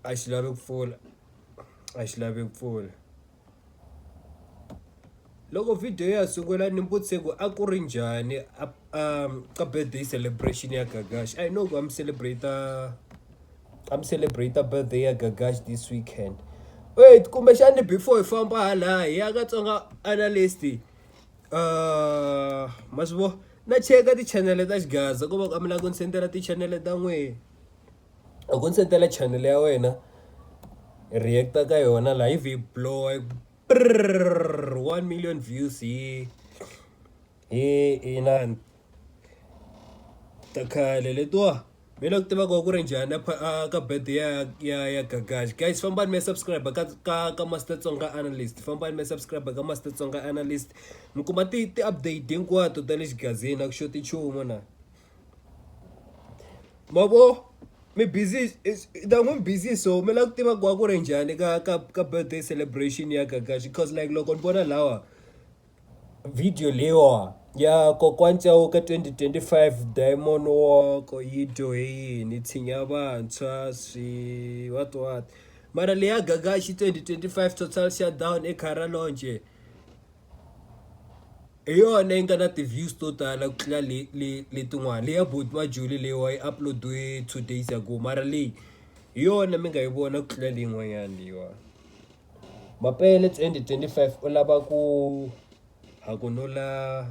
A xi lavi ku pfula a xi lavi ku pfula loko video ya ha sungula ni vutise ku a ku ri njhani a ka birthday celebration ya Gagash I know ku a mi celebrate a mi celebrate birthday ya Gagash this weekend wait kumbexani before hi famba hala hi ya ka Tsonga analyst ma swi vo na cheka ti-channel ta xigaza ko va ku a mi lava ku ni sendela ti-channel ta n'wehe loko ni sendela channel ya wena hi react-a ka yona laha yi vhe yi blow prrrr 1 million views hi hi inani ta khale letiwa mi la ku tiva ku ku ri njhani a ka birthday ya ya ya Gagash guys fambani mi ya subscribe ka ka ka Master Tsonga Analyst fambani mi ya subscribe ka Master Tsonga Analyst mi kuma ti ti update hinkwato ta le xigazini a ku xoti nchumu na mavo mi busy ta n'wi busy so mi lava ku tiva ku a ku ri njhani ka ka ka birthday celebration ya Gagashi cause like loko ni vona lawa video leyiwa ya kokwani Chauke 2025 Diamond Walk yi dyohe yini tshinya vantshwa swi what what mara leya Gagashi 2025 total shutdown ekhaya launch hi yona yi nga na ti-views to tala ku tlula le le letin'wana leya buti Majuli leyiwa yi upload-iwe 2 days ago mara leyi hi yona mi nga yi vona ku tlula leyin'wanyana leyiwani Mapele 2025 u lava ku hakunula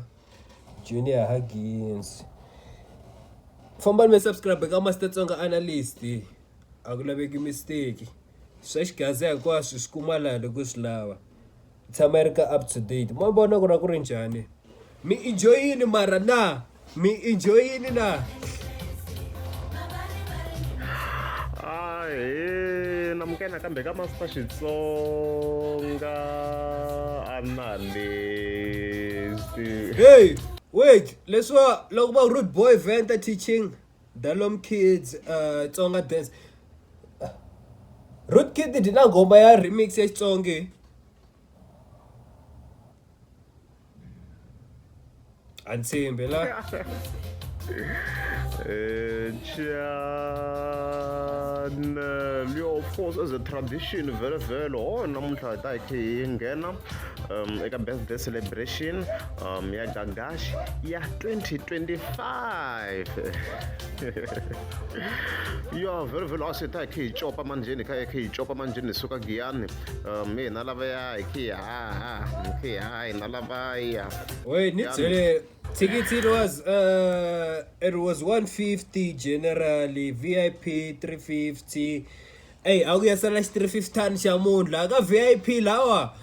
Junior Huggins fambani mi subscribe ka Master Tsonga Analyst a ku laveki mistake swa xigaza hinkwaswo swi kuma laha loko swi lava tshama yi ri ka up to date ma vona ku ra ku ri njhani mi enjoyini mara na mi enjoyini na Ahee namukela nakambe ka Master Xitsonga Analyst. Hey wait leswiwa loko va rude boy venta teaching Dalom kids Tsonga dance Rude Kid di na nghoma ya remix ya Xitsonga a ni tshembi la Channel yo of course as a tradition vhele vhele ho namuntlha hi ta hi khe hi nghena eka birthday celebration ya Gagash ya 2025 ya vhele vhele a swi ta hi khe hi copa manjheni hi kha hi khe hi copa manjheni hi suka Giyani hina lavaya hi khe hi haha hi khe hi haha hina lavaya Wait, ni byele thikithi it was it was 150 generally VIP 350 Ey a ku ya sala xi 350 xa munhu laha ka VIP lawa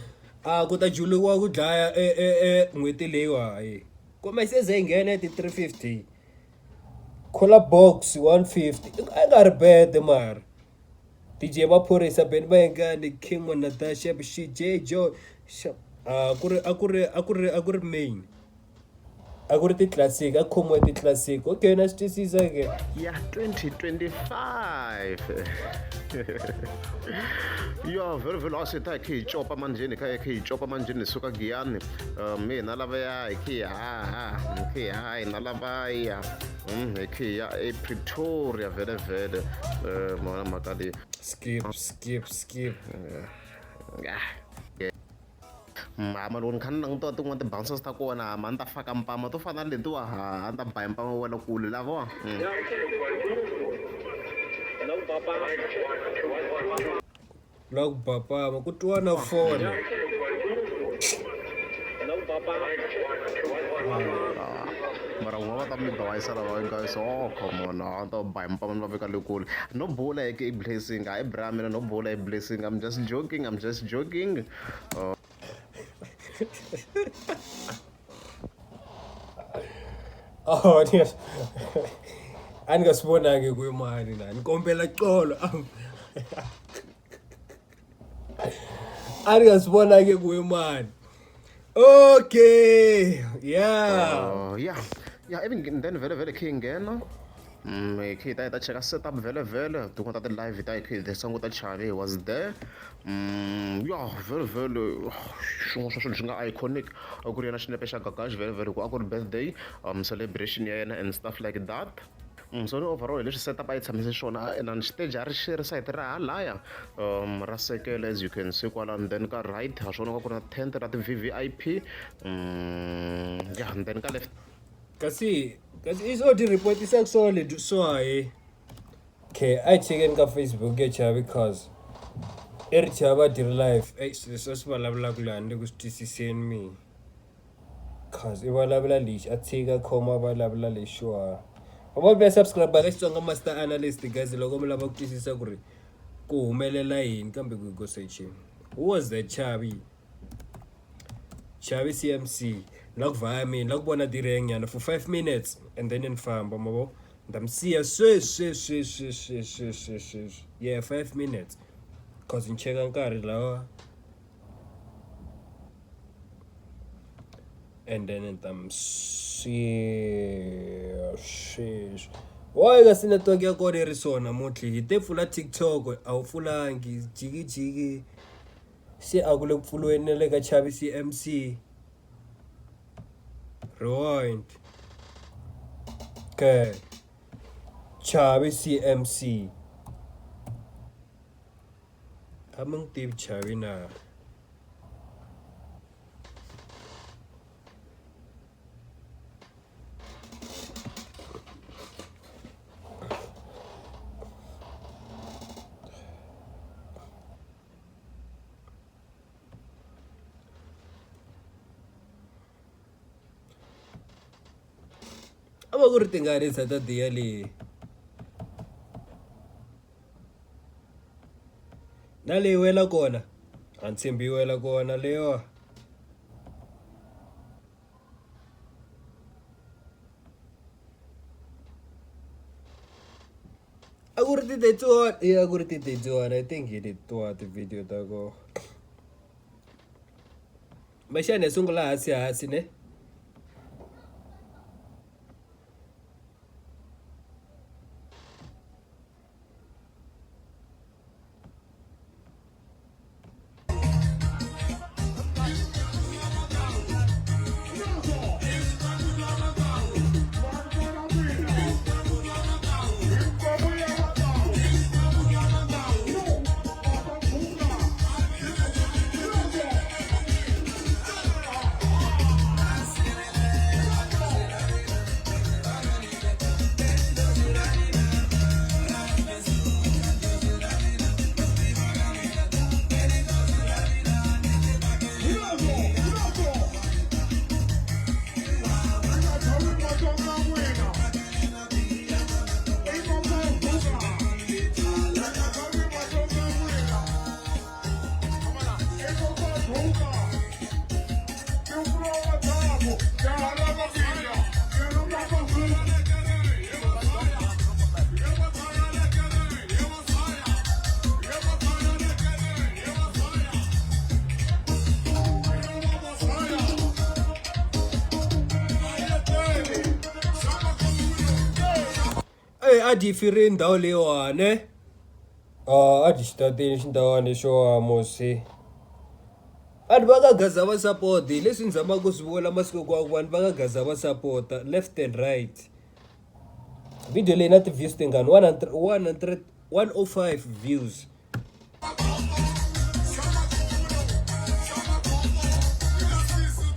a ku ta julukiwa ku dlaya e e e n'hweti leyiwa yi kumbe se ze yi nghena ti 350 cooler box 150 a yi nga ri bad mara DJ Maphorisa Benny Mayengani King Monada Xi J Joe xa a ku ri a ku ri a ku ri a ku ri main a ku ri ti-classic a khomiwe ti-classic okay na swi twisisa ke ya 2025 ya vhele vhele a swi ta hi khe hi copa manjheni hi kha hi khe hi copa manjheni hi suka Giyani hina lavaya hi khe hi haha hi khe hi haha hina lavaya hi khe hi ya ePretoria vhele vhele mona mhaka leyi skip skip skip yeah. Mhama loko ni kha ni languta tin'wana ti-bouncers ta kona hama a ni ta faka mpama to fana na letiwa ha a ni ta ba hi mpama wa le kule lavawa. La ku ba pama ku twiwa na foni. Mara un'wana va ta mi dawayisa lava guys oh come on a ni ta ba hi mpama ni va veka le kule no bula hi blessing hayi bra mina no bula hi blessing I'm just joking I'm just joking. Oh, a ni nga swi vonangi ku i mani la ni kombela xolo a ni nga swi vonangi ku i mani okay yeah Yeah yeah even then vhele vhele khe yi nghena hi khe hi ta hi ta cheka setup vhele vhele tin'wana ta ti-live hi ta hi khe hi languta Chavi he was there ya vhele vhele swin'wana swa swilo swi nga iconic a ku ri yena xinepe xa Gagash vhele vhele ku a ku ri birthday celebration ya yena and stuff like that. So ni overall hi leswi setup a yi tshamise xiswona and xiteji a ri xi ri sayiti ra halaya ra sekele as you can see kwalano, then ka right ha swona ku ri na tent ra ti-V_V_I_P yeah, and then ka left. Kasi i swo ti report-isa so le so hayi. Okay, a hi chekeni ka Facebook ya Chavi cause i ri Chava dyi ri live. Ey swilo leswi a swi vulavulaka laha ni le ku swi twisiseni mina. Cause i vulavula lexi a tshika khoma a vulavula lexiwa. Va va vuya subscribe ka Xitsonga Master Analyst guys loko mi lava ku twisisa ku ri ku humelela yini kambe ku go searching. Who was that Chavi? Chavi CMC. Ni la ku vhaya mina, ni la ku vona direng nyana for 5 minutes and then ni famba ma vo. Ni ta mi siya sweswi sweswi sweswi sweswi sweswi sweswi. Yeah, 5 minutes. Cause ni cheka nkarhi lawa and then ni ta mi siya sweswi. Why kasi network ya kona yi ri so namuntlha hi te pfula TikTok a wu pfulangi jikijiki se a ku le ku pfuliweni na le ka Chavi C_M_C rewind okay Chavi C_M_C a mi n'wi tivi Chavi na. A va ku ri tingani Saturday yaleyo na leyi wela kona a ni tshembi yi wela kona leyiwa. A ku ri ti-thirty-one eya a ku ri ti-thirty-one I think hi letiwa ti-video ta kona kumbexana hi sungula hansi hansi ne. Eyi a dyi firini ndhawu leyiwani ne a dyi xi tatile xindhawana lexiwa musi vanhu va ka gaza va support hi leswi ni zamaka ku swi vula masiku hinkwawo ku vanhu va ka gaza va sapota left and right video leyi na ti-views tingani 100 105 views.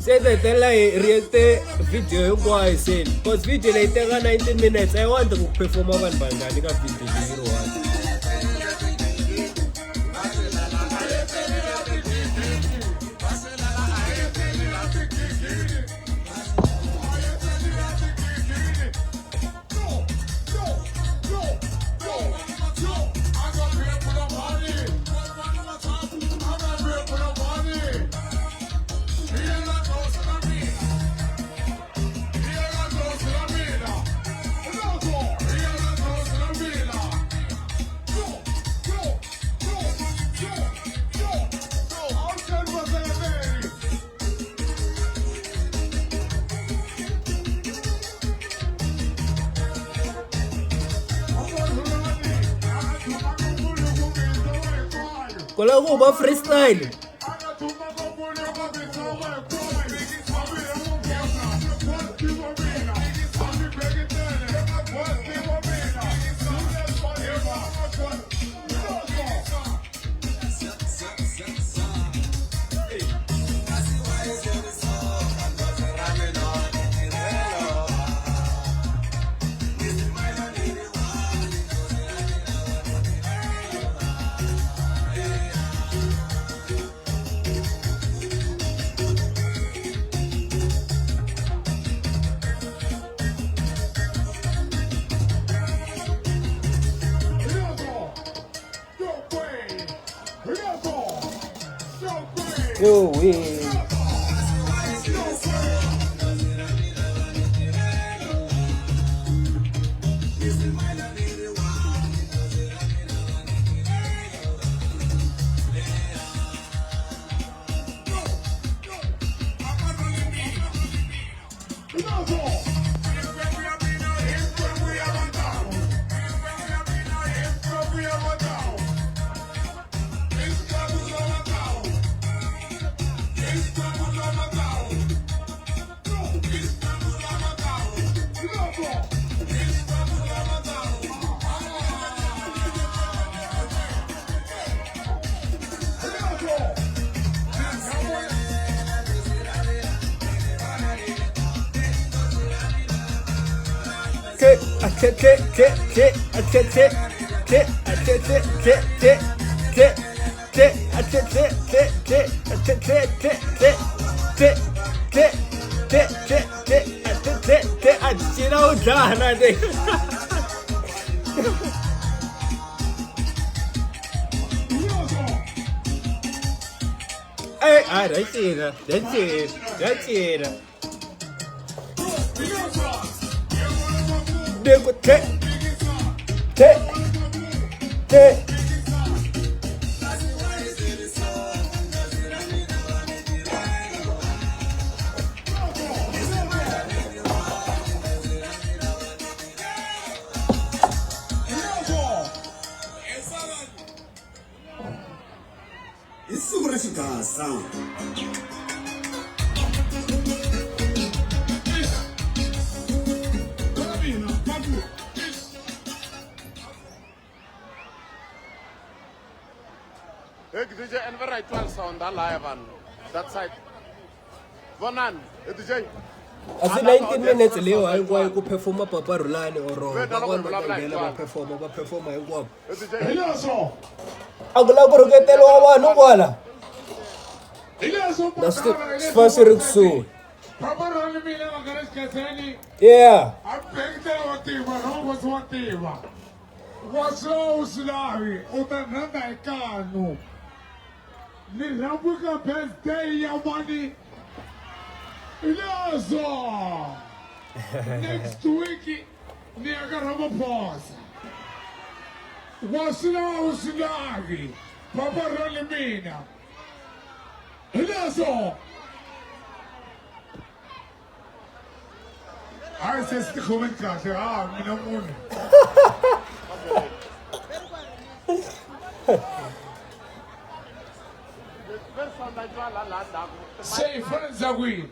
Se ta hetelela hi react-e video hinkwayo se cause video leyi teka 19 minutes I want ku perform-a vanhu vangani ka video leyi ri one. Ku lava ku huma freestyle. Yowe. K a K K K K a K K K a K K K K K K a K K K K a K K K K K K K K K a K K K a cina u dlana le. Ey, a ra cina, ra cina, ra cina. Ku te te te. Hi siku ra xigasa. Hey, DJ Enver, I twelve sound live on that side. Vonani, DJ. A swi 19 minutes leyiwa hinkwayo ku performa Papa Rhulani or van'wana va ta nghena va performa va performa hinkwavo. Hileswo. A ku lava ku rhuketeliwa vanhu kwala. Hileswo. Na swi fa swi ri kusuhi. Papa Rhulani mina va nga ri xikhenseni. Yeah. A bengitela wa tiva, no wa tiva. Wa swi u swi lavi, u ta rhandza hi kanu. Ni rhambuka birthday ya mani. Hileswo. Next week ni ya ka Ramaphosa. Wa swi lava u swi lavi. Papa Rhulani mina. Hileswo. Hayi se swi tikhomeni kahle, ha mina munhu. Se hi fanele ndza kwini?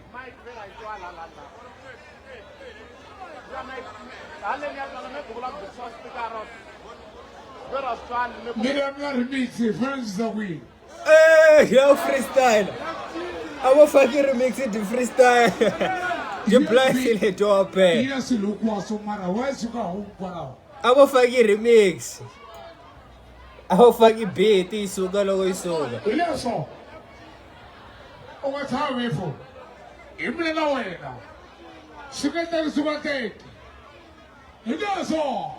Mina mina remix hi fanele ndza kwini? Eh, ya freestyle. A vo faki remix di freestyle. Di blindile dope. Yi na swilo hinkwaswo mara wa suka home kwalaho. A vo faki remix. A vo faki beat yi suka loko yi suka. Hileswo. U nga chavi fo. Hi mina na wena. Swi nga endleki swi nga teki. Hileswo.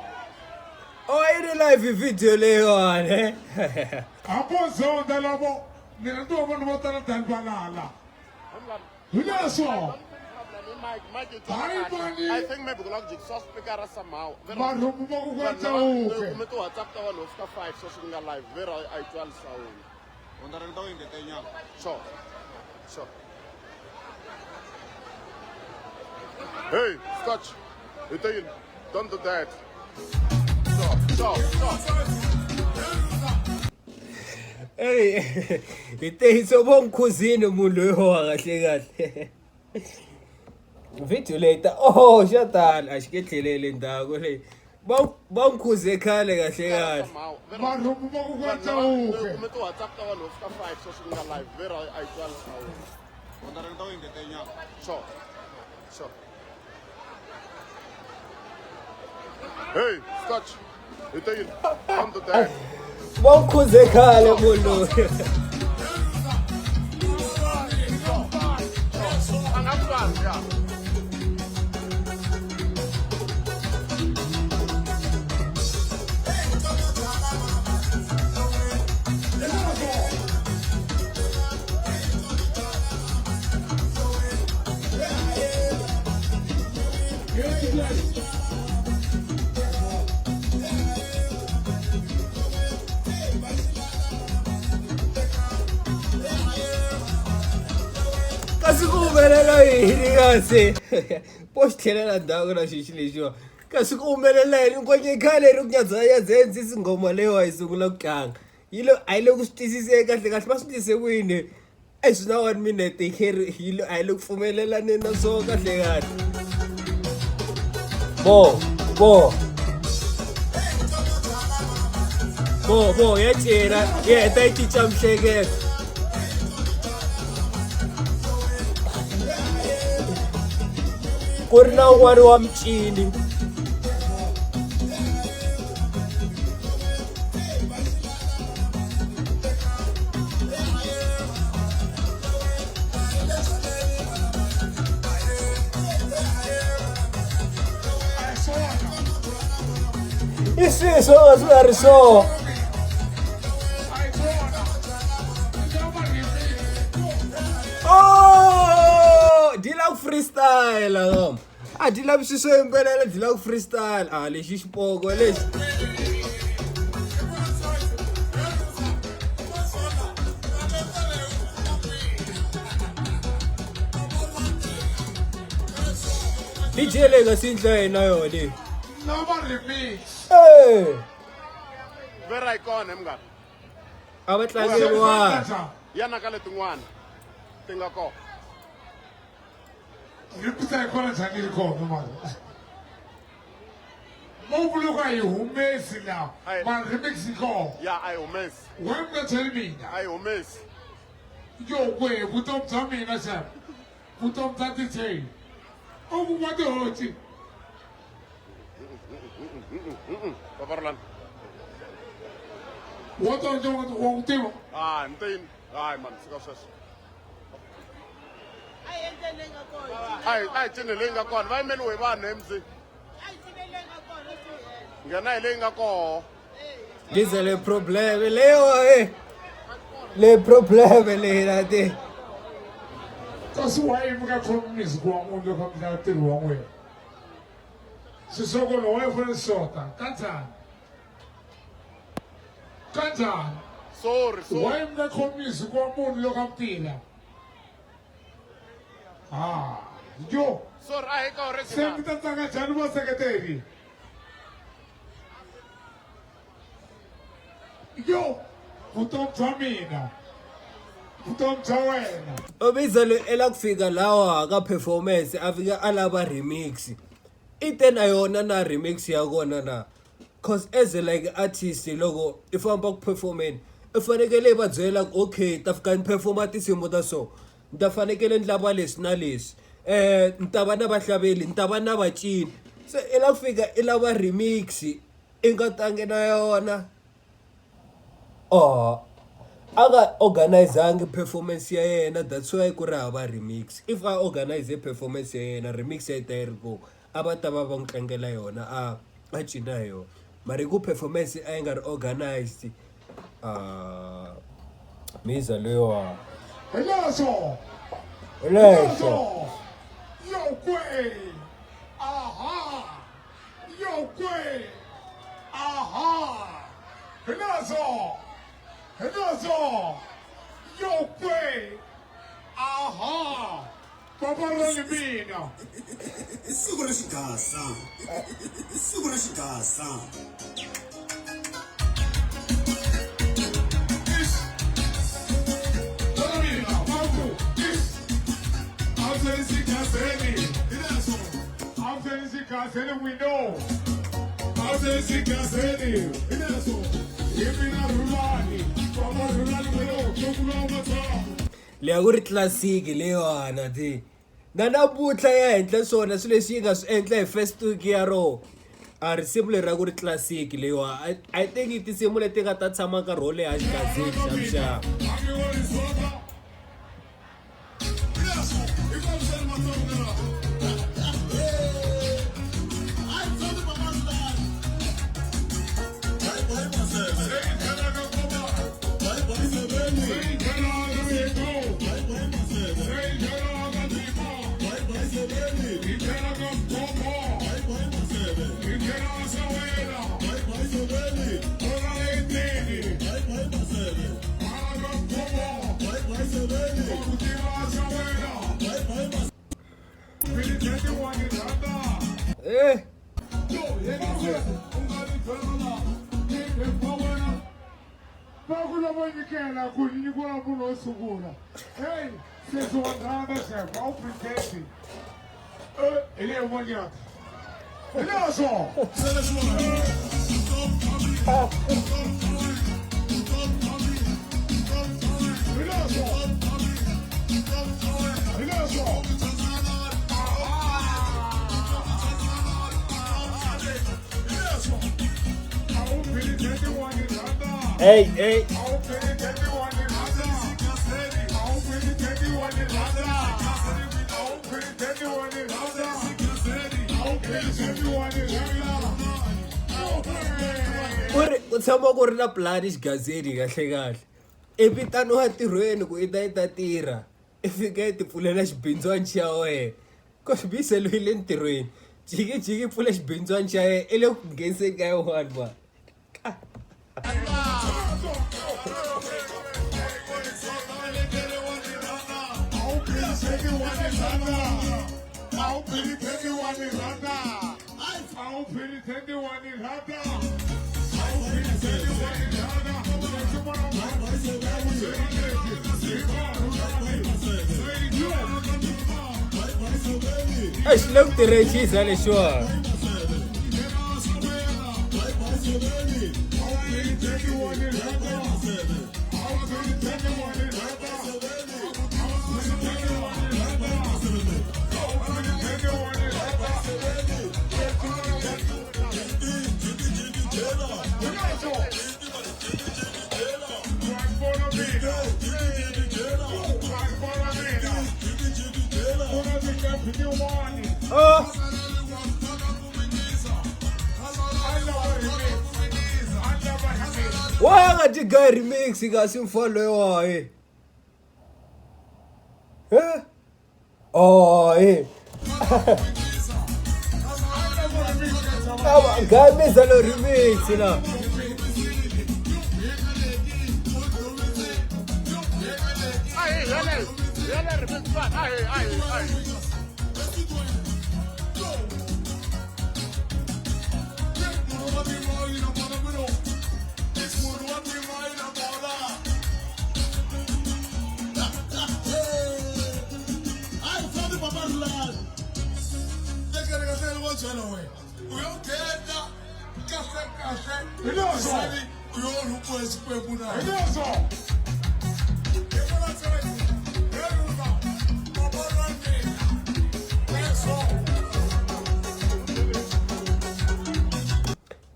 Oh, yi ri live video leyiwani. Eh? Hambi o zonda lavo ni rhandza vanhu vo tala tani valala. Hileswo. Hayi mani. I think maybe ku jikisa speaker somehow. Marhumbu ma ku kwa Chauke. Kume ti WhatsApp ta vanhu vo fika 5 so swi nga live vera a yi twali sound. Sure. Sure. Hey, Scotch. You tell you, don't do that. Sure, sure, sure. Ey, hi tehiso vo nkhuzini munhu loyiwa kahle kahle. Video leyi ta oh xa tala a xi nge tlheleli ndzhaku leyi. Va va nkhuze khale kahle kahle. Marhumbu ma ku kwa Chauke. Kume ti WhatsApp ta vanhu vo fika 5 so swi nga live vera a yi twali sound. Sure. Sure. Hey, Scotch. You tell you, don't do that. Va nkhuze khale munhu loyi. A nga twali, yeah. Kasi ku humelela yini kasi? Po xi tlhelela ndzhaku na xixi lexiwa. Kasi ku humelela yini? Ngwenya khale ri ku nyadzanyadzeni since nghoma leyiwa yi sungula ku tlanga. Yi le a yi le ku swi twisiseni kahle kahle va swi ndlise ku yini? E swi na one minute yi khe yi le a yi le ku pfumelelaneni na swona kahle kahle. Bo bo bo bo ya cela yi heta yi cinca mihleketo. Ku ri na un'wana wa mucini. I swilo swo ka swi nga ri swona. Oh, di la ku freestyle ngoma. A di lavi swilo swo yimbelela di la ku freestyle. Ah, lexi xipoko lexi. DJ leyi nga sindla yena yona leyi. Lava remix. Eh, Vera yi kona he munghana. a va tlangeriwa. Yana ka letin'wana ti nga kona. Remix a yi kona njhani yi ri kona mara. Move loko a yi humesi laha. Ayi. Mara remix yi kona. Ya a yi humesi. Wena mi nga byeli mina. A yi humesi. Yo kwe vutomi bya mina xana. Vutomi bya DJ. U ku n'wa tihoci. Papa Rolani. Wa tonto wa ku tiva. Ah, ntini. Hayi man, fika sweswo. A hi cini leyi nga kona. Va yimeliwe hi vanhu MC. Nghena hi leyi nga koho. Ngize le problem leyo eh. Le problem leyi la te. Kasi why mi nga khomi music wa munhu loko mi dlaya ntirho wa n'wina? Swisokolo wa yi fanele swi xota kanjhani? Kanjhani? Sorry, sorry. Why mi nga khomi music wa munhu loko a mi tirha? Ah, yo, Sorry, a hi ka se mi original. ta tlanga njhani vaseketeri? Yo, vutomi bya mina, vutomi bya wena. Obiza le ela ku fika lawa ka performance a fika a lava remix. I te na yona na remix ya kona na. Cause as a like artist loko i famba ku performeni i fanekele i va byela ku okay ta fika ni performa tinsimu ta so ni ta fanekele ni lava leswi na leswi eh ni ta va na vahlaveli ni ta va na vacini se i la ku fika i lava remix i nga tangi na yona. Oh a nga organizangi performance ya yena that's why ku ri hava remix if a organize performance ya yena remix ya yi ta yi ri kona a va ta va va n'wi tlangela yona a a cina hi yona mara hi ku performance a yi nga ri organized miza leyiwa. Hi leswo. Hi leswo. Yo kwe. Aha. Yo kwe. Aha. Hi leswo. Hi leswo. Yo kwe. Aha. Papa ra ni mina. I siku ra xigasa. I siku ra xigasa. Ra mina. Maku. After Sikaseni. After Sikaseni we know. After Sikaseni. Hi mina Rhulani. Papa Rhulani we know. Tukula matsavu. Leyi a ku ri classic leyiwana ti na namuntlha ya henhla swona swilo leswi yi nga swi endla hi first week ya roho a risimu leri a ku ri classic leyiwa I think i tinsimu leti nga ta tshama nkarhi wo leha xigazini xa muxaka. Va ku lavo nyikela ku nyikiwa munhu wo sungula. Hey, sesi wa rhandza xem, a wu pretend. Hi leyo monyaka. Hi leswo. Hi leswo. Hi leswo. Hey, hey. Ku ri ku tshama ku ri na pulani xigazeni kahle kahle i vitaniwa ntirhweni ku i ta i ta tirha i fika i ti pfulela xibindzwana xa wena cause bise loyi le ntirhweni jikijiki pfula xibindzwana xa yena i le ku ngheniseni ka yin'wana va. A xi le ku tirhexisa lexiwani. Oh. Wa nga ti guy remix kasi mfana loyiwa eh. Eh? Oh, eh. Guy miza lo remix la.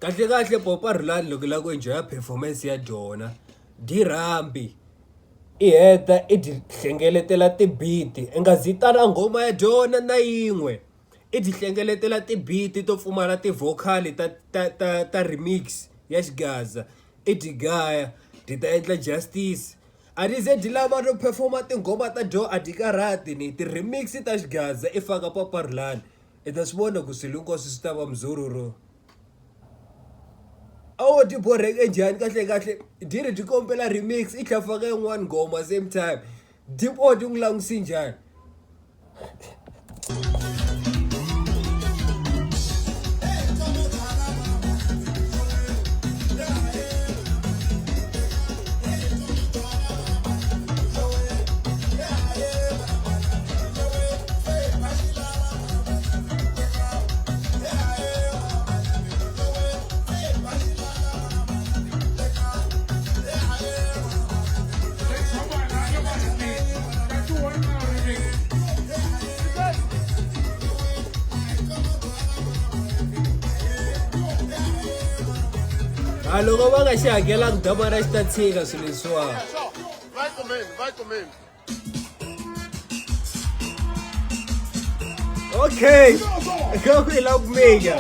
Kahle kahle Popa Rhulani loko i lava ku enjoy-a performance ya dyona dyi rhambi i heta i dyi hlengeletela ti-beat i nga zi tala nghoma ya dyona na yin'we i dyi hlengeletela ti-beat to pfumala ti-vocal ta ta ta ta remix ya xigaza i dyi gaya dyi ta endla justice a dyi ze dyi lava no perform-a tinghoma ta dyo a dyi karhati ni ti-remix ta xigaza i faka Papa Rhulani i ta swi vona ku swilo hinkwaswo swi ta va mzururu. A wo ti borheke njhani kahle kahle dyi ri dyi kombela remix i tlhela faka yin'wani nghoma same time deep o ti n'wi langutisi njhani. A loko va nga xi hakelanga damana xi ta tshika swilo leswiwani. Okay. Go ku i lava ku mika.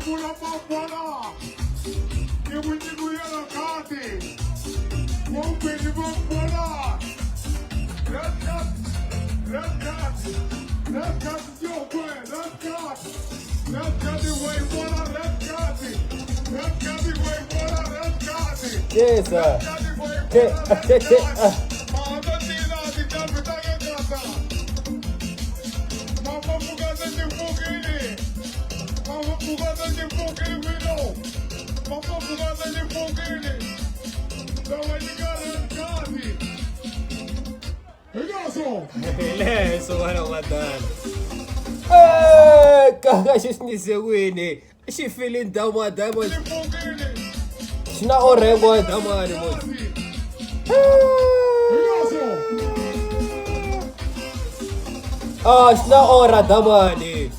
vula mavona i ku nyikiwela khadi vumbirhi mavona red card red card red card yokwe red card red card wa yi vona red card red card wa yi vona red card Yes, sir. Te, te, te, ah. Leso n'wana wa tana. Eh, kaka xi swi nise kwini? Xi file ndhawu wa diamond. Xi na orengo wa diamond mo. Ah, xi na ora diamond.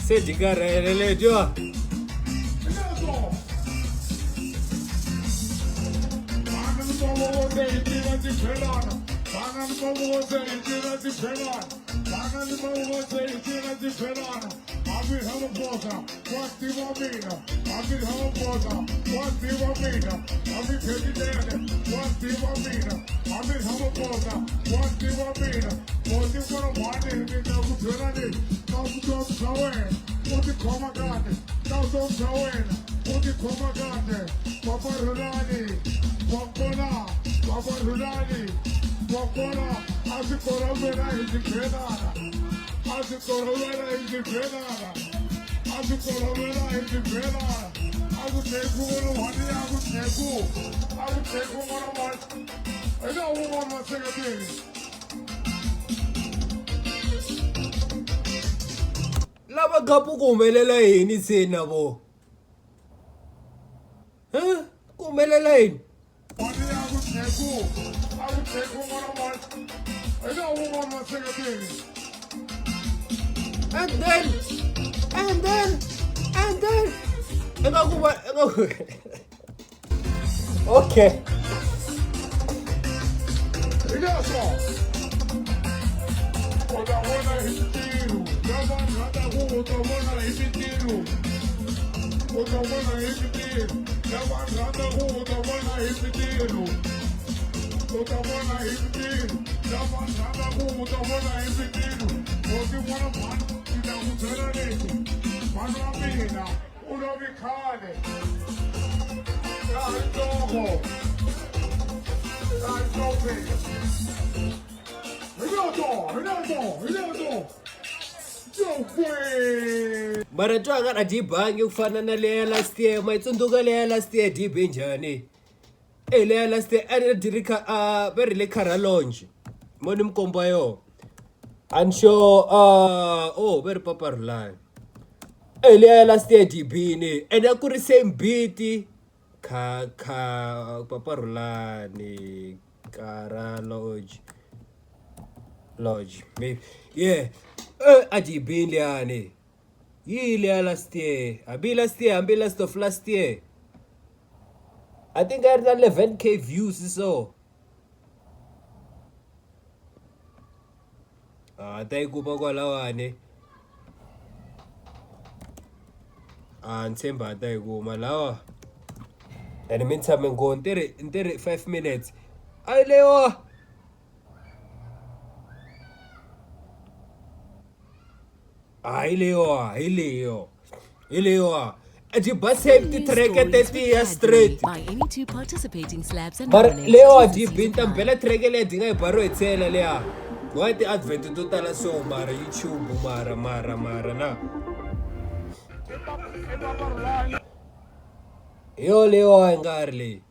Se dyi karhele ledyiwa. Lava gapu ku humelela yini se na vo? Huh? Ku humelela yini? And then, and then, and then, ingaku va ingaku okay. Mara twa nga a dyi bangi ku fana na leya last year ma yi tsundzuka leya last year dyi be njhani e leya last year a dyi ri kha a va ri le Cara Lounge mo ni mi komba yona I'm sure oh va ri Papa Rhulani e leya last year dyi bini ene a ku ri same beat kha kha Papa Rhulani Cara Lodge Lodge maybe yeah a dyi bini liyani yi leya last year hambi last year hambi last of last year I think a ri na 11K views so a ta yi kuma kwalawani a ni tshemba a ta yi kuma lawa and mi ni tshame ngo ni tiri ni tiri 5 minutes a yi leyiwa hayi leyiwa hi leyo hi leyiwa dyi ba same ti-track tetiya straight By any two participating slabs and mara nominate leyiwa T's dyi and bi C's ni ta mi apply. bela track leyi dyi nga yi ba ro hi tshela leya why ti-advert to tala so mara youtube mara mara mara na hi yo leyiwa yi nga ri leyi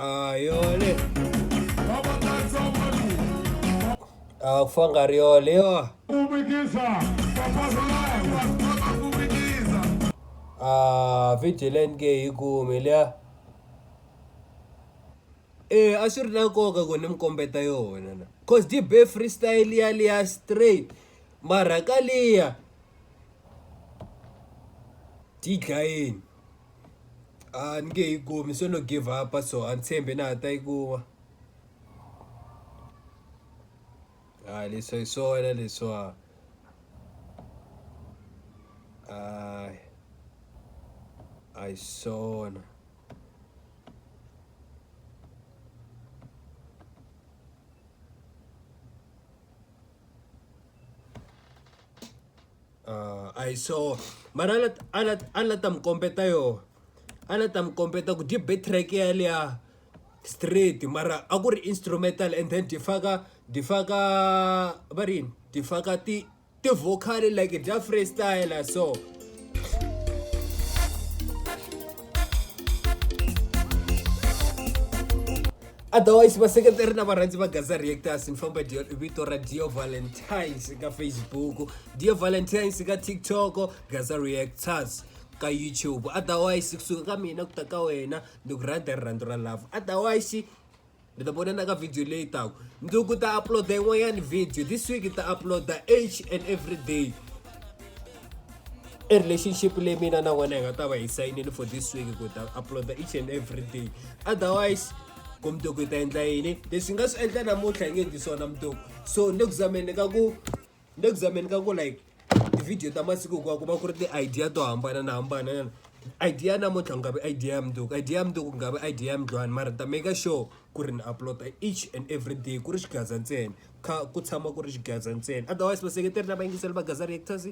A yole a ku fa nga ri yole yo a Video leyi ni nge yi kumi liya. Eya a swi ri na nkoka ku ni mi kombeta yona na cause dyi be freestyle yaliya straight mara ka liya dyi dlayini a ni nge yi kumi se no give up so a ni tshembi na ha ta yi kuma hayi leswi hi swona leswiwa hayi a hi swona. A hi swona mara a la a la a la ta mi kombeta yona a la ta mi kombeta ku dyi be track yaliya straight mara a ku ri instrumental and then dyi faka dyi faka va ri yini dyi faka ti ti-vocal like dya freestyle so. Otherwise vaseketeri na varhandzi va Gaza Reactors ni famba vito ra Dio Valentines ka Facebook, Dio Valentines ka TikTok, Gaza Reactors ka YouTube. Otherwise kusuka ka mina ku ta ka wena ni ku rhandza rirhandzu ra love. Otherwise mi ta vona na ka video leyi taka mundzuku ta uploada yin'wanyana video this week ta uploada each and every day i relationship leyi mina na wena hi nga ta va hi sayinile for this week ku ta uploada each and every day otherwise ku mundzuku hi ta endla yini leswi nga swi endla namuntlha hi nge endli swona mundzuku so ni le ku zameni ka ku ni le ku zameni ka ku like ti-video ta masiku hinkwawo ku va ku ri ti-idea to hambana na hambana idea namuntlha ku nga vi idea ya mundzuku idea ya mundzuku ku nga vi idea ya mundlwana mara ni ta make sure ku ri ni upload each and every day ku ri xigaza ntsena kha ku tshama ku ri xigaza ntsena otherwise vaseketeri na vayingiseri va Gaza Reactors.